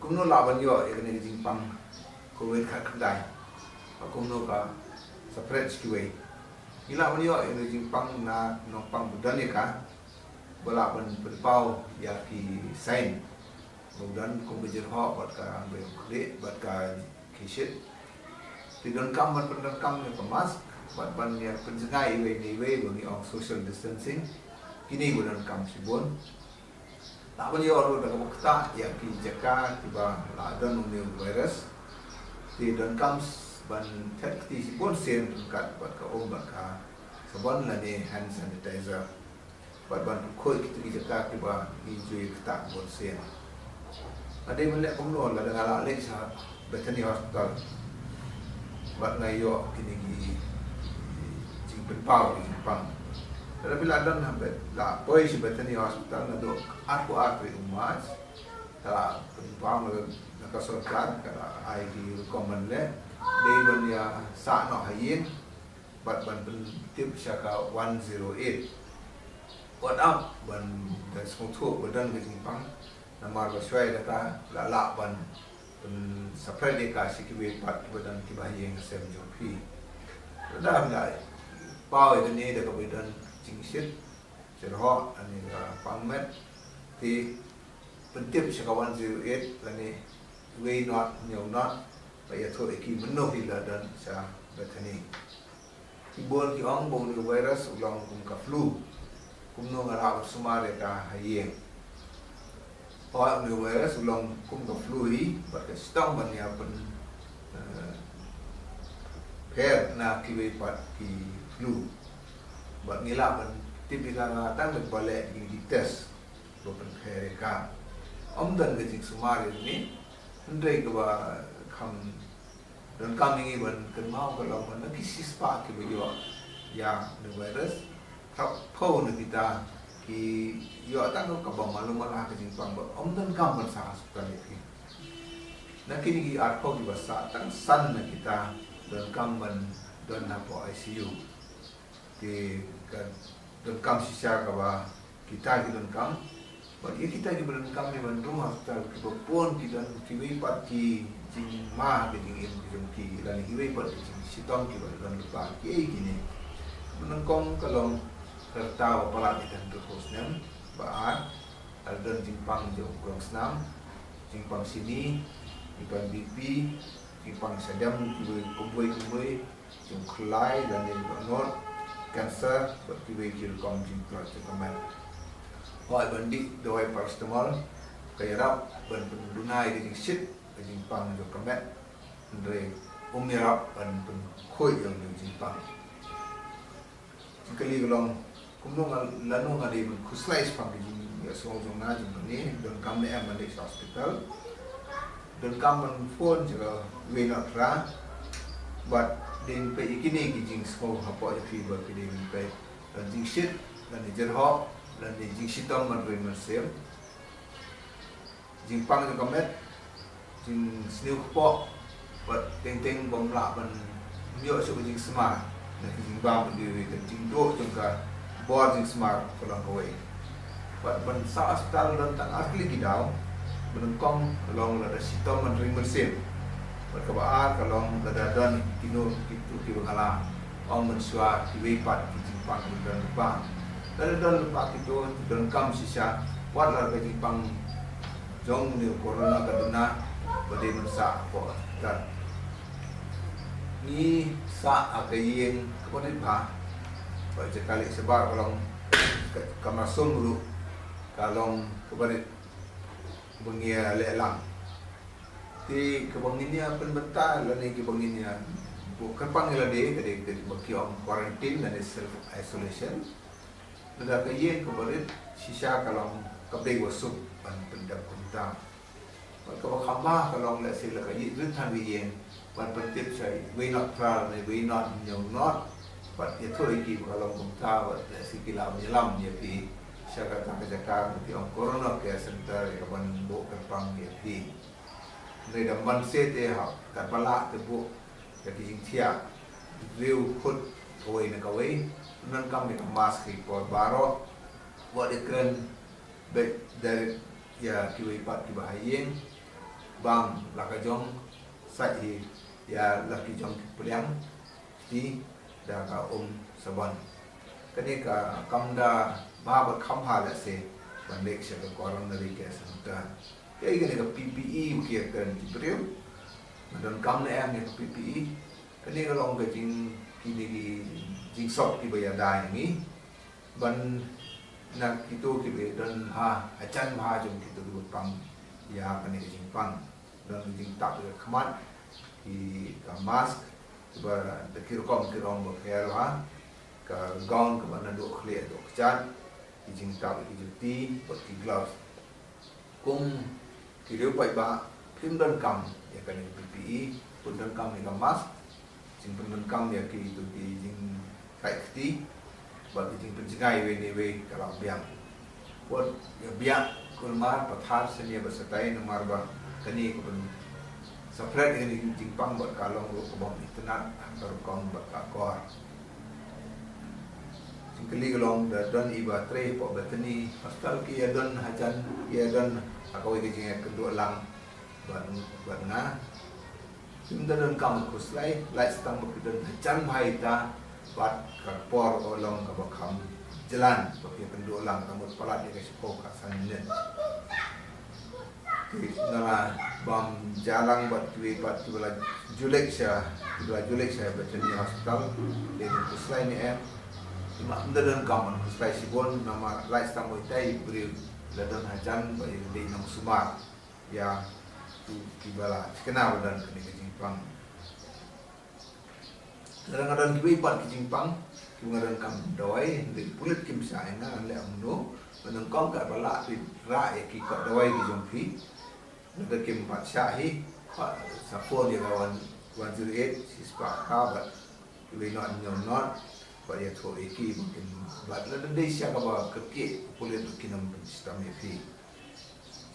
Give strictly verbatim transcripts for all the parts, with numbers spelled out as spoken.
Kumno lah ban ïoh ïa kane ka jingpang Covid khatkhyndai? Ba kumno ka separate sha kiwei? Ngi lah ban ïoh ïa kane ka jingpang na nongpang ba don ïa ka, ba lah ban pynpaw ïa ki sign ba u don kum ka jyrhoh bad ka ba ïong khlieh bad ka khie shit. Te donkam ban pyndonkam ïa ka mask bad ban ïa pynjngai iwei na iwei ba ngi ong social distancing. Kine ba donkam shibun. Lah ban ïoh ruh da kaba ktah ïa ki jaka kiba la don une u virus. Te donkam ban thet kti shibun sien ryngkat bad ka um bad ka sabon lane hand sanitizer. Bad ban pynkhuid kita ki jaka kiba ngi ju ïa ktah bun sien. Nga dei ban leh kumno lada nga la leit sha Bethany Hospital bad nga ïoh kine ki jingpynpaw ki jingpang. Lada phi la don ha Beth, la poi sha Bethany Hospital naduh arphew ar tarik u March, ka la pynpaw na ka sorkar, ka la ai ki rukom ban leh. Dei ban ïa sah noh ha ïing bad ban pyntip sha ka one zero eight. Wat ap ban da sngewthuh ba don ka jingpang. Namar ba shuwa kata la lah ban pynsaphriang ïa ka sha kiwei pat kiba don kiba ha ïing ha sem jong phi. Lada la paw ïa kane da kaba don jingshit, jyrhoh lane ka pang met, te pyntip sha ka one zero eight lane wei not hynñiew not, ba ïathuh ïa ki mynno ki la don sha Bethany. Ki bun ki ong ba une u virus u long kum ka flu. Kumno nga lah ban sumar ïa ka ha ïing? Hooid, une u virus u long kum ka flu hi, bad ka shitom ban ïa pyn, eh, pher na kiwei pat ki flu. Bad ngi lah ban tip ïa ka tang da kaba leh kine ki test ba pynpher ïa ka. Ym don ka jingsumar ïa une, hynrei kaba kham donkam ïa ngi ban kynmaw ka long ba na ki shispah kiba ïoh ïa une u virus, khatphew na kita ki ïoh tang kaba malu mala ka jingpang bad ym donkam ban sah hospital ïa ki. Na kine ki arphew kiba sah, tang san na kita donkam ban don hapoh I C U. Te ka donkam shisha kaba kita ki donkam. Bad ïa kita kiba donkam ïa ban rung ha hospital, kiba bun ki don kiwei pat ki jingma ki jingim ki jong ki, lane kiwei pat ki jingshitom kiba don lypa, kiei kine. Kaba nyngkong ka long ka rta ba palat ïa ka hynriewphew snem. Ba ar, ka la don jingpang jong u krongsnam, jingpang shini, jingpang B P, jingpang shadem kiwei kumwei kumwei, jingkhlaiñ lane dohnud, cancer bad kiwei ki rukom jingtlot jong ka met. Hooid, ban dih dawai paracetamol ka ïarap ban pynduna ïa ka jingshit ka jingpang jong ka met, hynrei um ïarap ban pynkhuid ïa une u jingpang. Jingkylli ka long, kumno nga, lano nga dei ban khuslai shaphang ka jingïasngew jong nga jong kane, donkam ne em ban leit sha hospital, donkam ban phone sha ka wei not phra, bad dei ban peit ïa kine ki jingsngew hapoh jong phi ba phi dei ban peit, lane jingshit, lane jyrhoh, lane jingshitom ban ring mynsiem. Jingpang jong ka met, jingsniew kpoh, bad teng teng bym lah ban ym ïoh shuh ka jingsumar na ki jingbam, bad ka jingduh jong ka bor jingsumar ka long kawei. Bad ban sah hospital don tang ar tylli ki daw. Ba nyngkong ka long lada shitom ban ring mynsiem. Bad kaba ar ka long lada don kino kito kiba nga la ong mynshuwa, kiwei pat ki jingpang ki don lypa. Lada don lypa kito, donkam shisha, wat la ka jingpang jong une u corona ka duna, ba dei ban sah hapoh hospital. Ngi sah ha ka ïing kaba rit bha. Bad jaka leit shabar ka long, ka, kamra sum ruh ka long kaba rit ba ngi ïa leh lang. Te kaba ngin ïa pynbynta lane kaba ngin ïa buh kyrpang ïa lade ka dei kaba ki ong quarantine lane self isolation. Lada ka ïing kaba rit shisha ka long kaba dei kaba suk ban pyndep kumta. Bad kaba kham bha ka long lehse la ka ïing rit than ka ïing ban pyntip sha wei not phra lane wei not hynñiew not. Bad ïathuh ïa ki ba ka long kumta bad lehse ki lah ban ïalam ïa phi sha kata ka jaka ba ki ong Corona Care Center ïa kaban buh kyrpang ïa phi. Hynrei da ban shet te hap, katba lah te buh ïa ki jingthiah hynriew khut kawei na kawei. Donkam ïa ka mask ha ki por baroh. Wat ïa kren beit direct ïa kiwei pat kiba ha ïing. bam la ka jong sait hi ïa la ki jong ki pliang kti da ka um sabon. Kane ka kam da bha bad kham bha lehse ban leit sha ka coronary care center. Ïa kane ka P P E ba ki ïa kren ki briew. Nga donkam ne em ïa ka P P E. Kane ka long ka jing, kine ki jingsop kiba ïada ïa ngi. Ban na kito kiba don ha, hajan bha jong kito kiba pang ïa kane ka jingpang. Don ka jingtap ïa ka khmat, ki ka mask, kiba da ki rukom ki rong ba pher bha, ka gown kaba naduh khlieh haduh kjat, ki jingtap ïa ki juti bad ki gloves. Kum ki riew paidbah, phim donkam ïa kane ka P P E, pyndonkam ïa ka mask, jingpyndonkam ïa kito ki jingkait kti bad ki jingpynjngai iwei na iwei ka la biang. Wat ïa biang kulmar pathar sien ïa ba shatai namar ba kane ka pyn sa phret ïa kane ka jingpang bad ka long ruh kaba ym itynnad ha ka rukom bad ka akor. Jingkylli ka long, da don i ba trei hapoh Bethany Hospital, ki ïa don hajan, ki ïa don ha kawei ka jingïakynduh lang bad, bad nga. Phim da donkam ban khuslai, lait tang ba ki don hajan bha ïa kita bad ka por ka long kaba kham jlan ba ki ïakynduh lang, ka mut palat ïa ka shiphew ka san minit. Ki, nga la bam ja lang bad kiwei pat kiba la ju leit sha, kiba la ju leit sha Bethany Hospital. Dei ban khuslai ne em? Ym da donkam ban khuslai shibun namar lait tang ba itai i briew la don hajan ba i dei nongsumar ïa kito kiba la thikna ba don kane ka jingpang. Lada nga don kiwei pat ki jingpang kiba nga donkam dawai, hynrei pulit kim shah ïa nga, ngan leh kumno? Nga donkam kat ba lah phi rah ïa ki kot dawai ki jong phi. Lada kim pat shah hi, pat sa phone ïa ka one, one zero eight, shispah phra bad kiwei not hynñiew not, bad ïathuh ïa ki ba kim, bad lada dei sha kaba kyrkieh u pulit ba kin ym pynshitom ïa phi.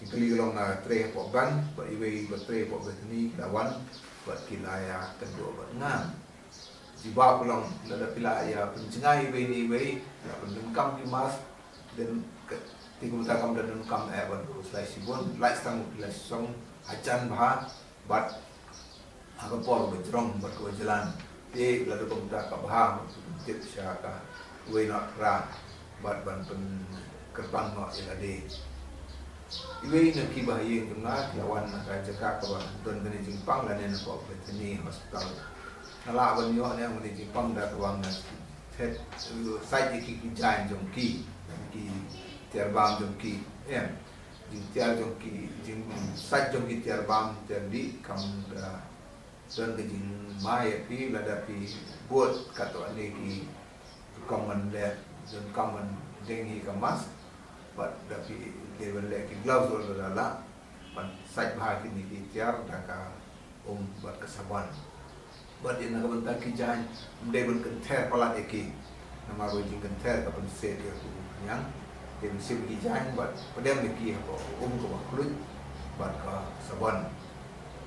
Jingkylli ka long, nga trei hapoh bank, bad iwei ba trei hapoh Bethany ki la wan bad ki la ïakynduh bad nga. Jubab ka long, lada phi la ïa pynjngai iwei na iwei, la pyndonkam ki mask, then ka, te kumta kam da donkam eh ban khuslai shibun, lait tang ba phi la shong hajan bha bad ha ka por ba jrong bad kaba jlan. Te lada kumta ka bha ban pyntip sha kawei not phra bad ban pynkyrpang noh ïa lade. Iwei na kiba ha ïing jong nga ki la wan na ka jaka kaba don kane jingpang lane na ka Bethany Hospital. Nga lah ban ïoh ne kane jingpang da kaba nga thet, sait ïa ki, ki jaiñ jong ki, ki tiar bam jong ki. Em, jingtiar jong ki, jingsait jong ki tiar bam tiar dih kam da don ka jingma ïa phi lada phi bud katto katne ki rukom ban leh, donkam ban deng hi ka mask, bad da phi dei ban leh ki gloves ruh lada lah, ban sait bha kine ki tiar da ka um bad ka sabon. Bad ïa na ka bynta ki jaiñ, ym dei ban kynther palat ïa ki. Namar ba jingkynther ka pynset ïa u khñiang. Te ban shim ki jaiñ bad pdem ïa ki hapoh ka um kaba khluit bad ka sabon.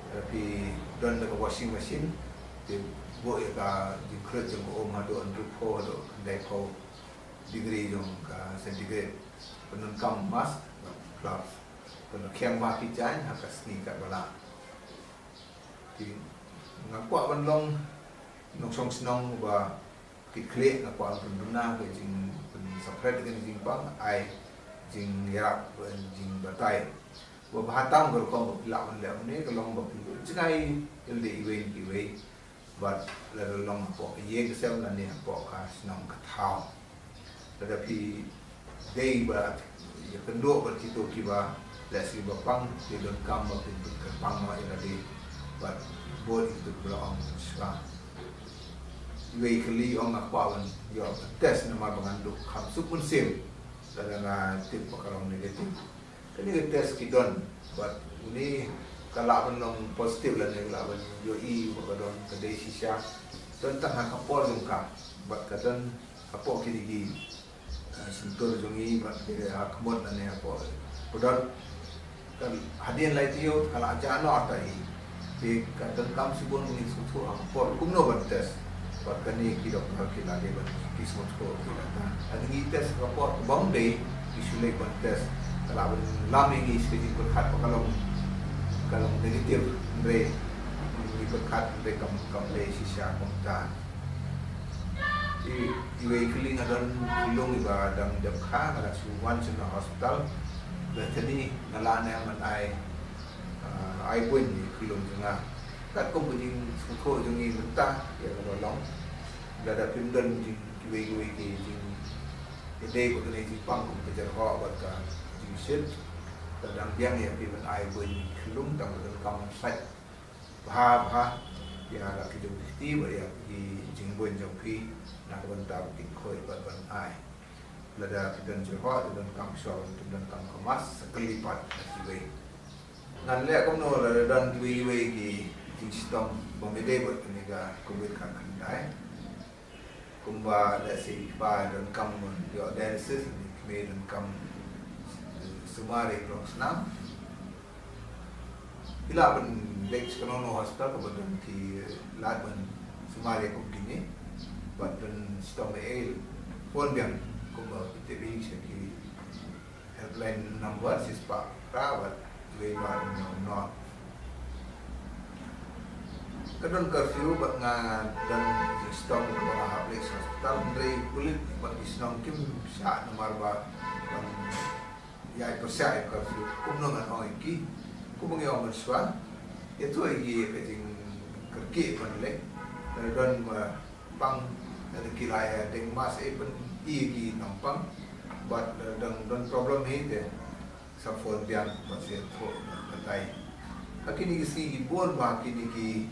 Lada phi don da ka washing machine, te buh ïa ka jingkhluit jong ka um haduh hynriewphew haduh khyndaiphew degree jong ka centigrade. Pyndonkam mask bad gloves. Pynrkhiang bha ki jaiñ ha ka sngi katba lah. Te nga kwah ban long nongshong shnong ba kitkhlieh, nga kwah ban pynduna ka jingpynsaphriang ka jingpang, ai jingïarap, jingbatai. Ba bha tam ka rukom ba phi lah ban leh kumne ka long ba phi jngai ïalade iwei na iwei. Bad lada long hapoh ka ïing ka sem lane hapoh ka shnong ka thaw. Lada phi dei ba ïakynduh bad kito kiba leh shuh ba pang, te donkam ba phin pynkyrpang noh ïalade bad bud ïa kito kiba la ong shuwa. Iwei i kylli ong nga kwah ban ïoh test namar ba ngan duh kham suk mynsiem lada nga tip ba ka long negative. Kane ka test ki don bad une ka lah ban long positive lane ka lah ban ïohi ba ka don, ka dei shisha. Don tang ha ka por jong ka bad ka don hapoh kine ki, eh, shyntur jong ngi bad ki ha khmut lane hapoh pdot. Ka hadien lai taïew ka la jah noh artat hi. Te ka donkam shibun ba ngin sngewthuh ha ka por kumno ban test. Bad kane ki doktor ki la dei ban ki sngewthuh ki la ta. Lada ngi test ha ka por kaba ym dei, ki shu leit ban test, ka lah ban lam ïa ngi sha ka jingpyrkhat ba ka long Ka long negative, hynrei ngi pyrkhat hynrei kam, kam dei shisha kumta. I, iwei i khyllung, nga don khyllung iba dang dep kha, nga la shu wan sha hospital. Bethany, nga lah ne em ban ai, ah, ai buiñ ïa i khyllung jong nga. Katkum ka jingsngewthuh jong ngi mynta ïa kaba long. Lada phim don jing kiwei kiwei ki jing, ïadei bad kane jingpang kum ka jyrhoh bad ka jingshit, lada dang biang ïa phi ban ai buiñ ïa i khyllung, tang ba donkam ban sait bha bha ïa la ki jong ki kti bad ïa ki jingbuiñ jong phi na ka bynta ba kin khuid bad ban ai. Lada phi don jyrhoh, phi donkam shawl, phi donkam ka mask, sa kali pat na kiwei. Ngan leh kumno lada don kiwei kiwei ki jingshitom ba ym ïadei bad kane ka Covid khatkhyndai? Kumba lehse i kpa donkam ban ïoh dialysis, i kmie donkam, eh, sumar ïa ka rong snam. Phi lah ban leit sha kano kano hospital kaba don ki lad ban sumar ïa kum kine. Bad don shitom ei ei, phone biang kumba phi tip hi sha ki helpline number shispah phra bad wei bad hynñiew nod. Ka don curfew bad nga don jingshitom kaba nga hap leit sha hospital, hynrei pulit bad ki shnong kim shah namar ba ban ïaid pyrshah ïa ka curfew. Kumno ngan ong ïa ki? Kumba ngi ong mynshuwa, ïathuh ïa ki ïa ka jingkyrkieh ban leit. Lada don ba pang, lada ki la ïa deng mask, eh, pyni ïa ki nongpang. Bad lada don, don problem hi te sa phone biang bad sa ïathuh batai. Ha kine ki sngi ki bun bha kine ki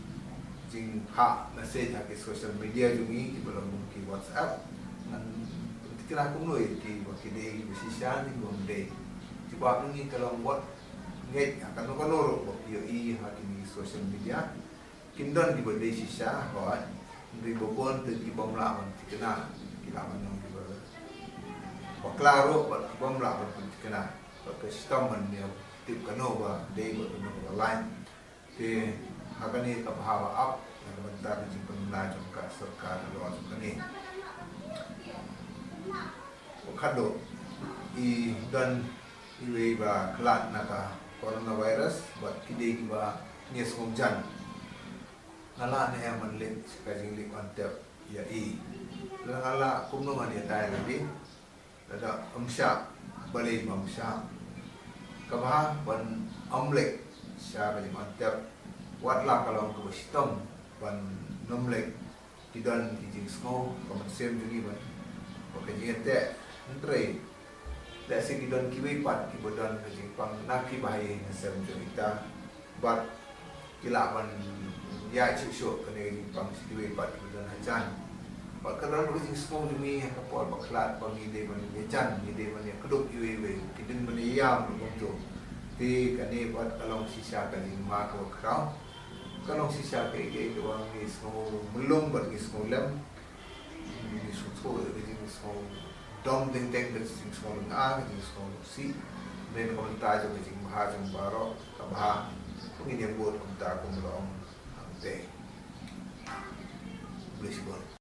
jingphah message ha ki social media jong ngi kiba long kum ki WhatsApp. Ngan pynthikna kumno ïa ki, ba ki dei kiba shisha ne kiba ym dei. Jubab jong ngi ka long wat ngeit ha kano kano ruh ba phi ïohi ha kine ki social media. Kin don kiba dei shisha, hooid. Hynrei ba bun te ki bym lah ban thikna, ki lah ban long kiba bakla ruh bad ki bym lah ban pynthikna. Bad ka shitom ban ïa tip kano ba dei bad kano ba lain. Te ha kane ka bha ba ap na ka bynta ka jingpynbna jong ka sorkar halor jong kane. Ba khatduh, i don iwei ba khlad na ka coronavirus bad ki dei kiba ngi sngewjan. Nga lah ne em ban leit sha ka jingleit wan tep ïa i? Lada nga lah, kumno ngan ïatai lade? Lada ym shah, balei ba ym shah? Kaba bha ban ym leit sha ka jingwan tep, wat la ka long kaba shitom ban ym leit. Ki don ki jingsngew ka mynsiem jong ngi ban, ba ka jingïateh, hynrei lehse ki don kiwei pat kiba don ka jingpang na ki bahaïing hasem jong kita, bad ki lah ban ïaid shuh shuh kane ka jingpang sha kiwei pat kiba don hajan. Bad ka don ka jingsngew jong ngi ha ka por ba khlad ba ngi dei ban ïajan, ngi dei ban ïakdup iwei iwei, ki dei ban ïam ruh kumto. Te kane pat ka long shisha ka jingma kaba khraw. Ka long shisha kaei kaei kaba ngi sngew mlung bad ngi sngew lem. Ngi sngewthuh ïa ka jingsngew dom teng teng, ka jingsngew lynga, ka jingsngew sih. Hynrei na ka bynta jong ka jingbha jong baroh, kaba bha ngin ïabud kumta kum ba la ong hangtei. Khublei shibun.